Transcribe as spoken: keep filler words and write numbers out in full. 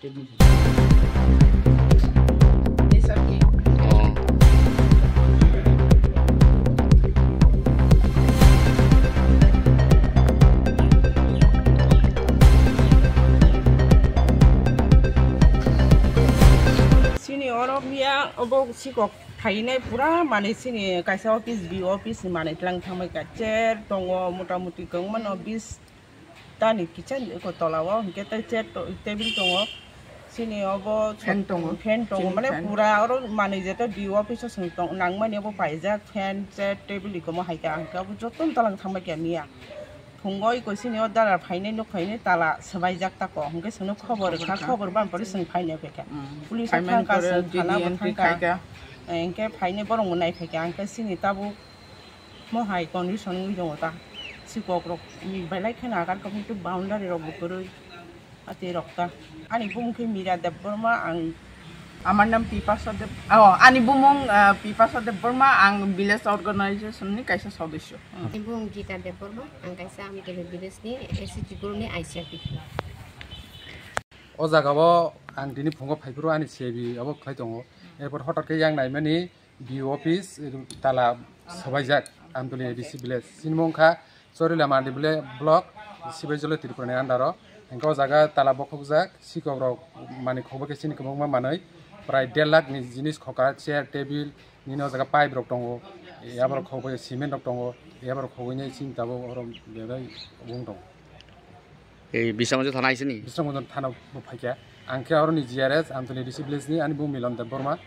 Chini oro miya obo sikok phainai pura manwi chini kaisa office, B O office ni manwi tlang thangbai ka chair tongo, mota moti kwbangma no bis tani kitchen ko tola o hwnkhe tei chair to-, table tongo. Chini obo fan tongo, fan tongo, chini mane fan. Pura oro manwi jeto D O office o chwng tong nangmani obo paijak fan, chair, table ikomo hai kha, hwnkhe obo jotono tola thangbai kha miya. Phungo iko chini o dara phainai nuk phainai tala swbaijak tako, hwnkhe chwngno khobor rwkha, khobor ban pore chwng phainai phaikha. Mm. Police o phaimani thangkha, pore chwng D D thana bo entry thangkha. Khaikha. Hwnkhe phainai borok bo nai phaikha, hwnkhe chini tabuk. Mo hai condition wngwi tongo ta. Sikok rok ni belai kheno agar kok ni boundary rok bo kwrwi. Ati rok ta. Ani bumung khe Mira Debbarma, ang. Amar nam Pipasa Deb-, oh, ani bumung, ah, Pipasa Debbarma, ang village organization ni kaisa sodosyo. Hmm. Ani bumung Gita Debbarma, ang kaisa Amtoli village ni S C G group ni I C R P. O jaga o ang tini phungo phaiphuru ani C I B abo khlai tongo. Erpor hotok khe yang naimani B O office, tala swbaijak, Amtoli A D C village. Chini mung kha Chorila Mandi village block, Sibaijalo Tripura ni under o. Hwnkhe o jaga tala bokhokjak, sikok rok manwi khokbai khe chini kwbangma manwi, prai der lakh ni jinis khoka, chair, table, nini o jaga pipe rok tongo, yaborok khokbai cement rok tongo, yaborok khogwi nai chini tabuk oro belai wng tongo. Ei, Bisramganj thana aisini? Bisramganj thana bo phaikha. Ang khe oroni G R S, Amtoli A D C village ni, ani bumung Milon Debbarma.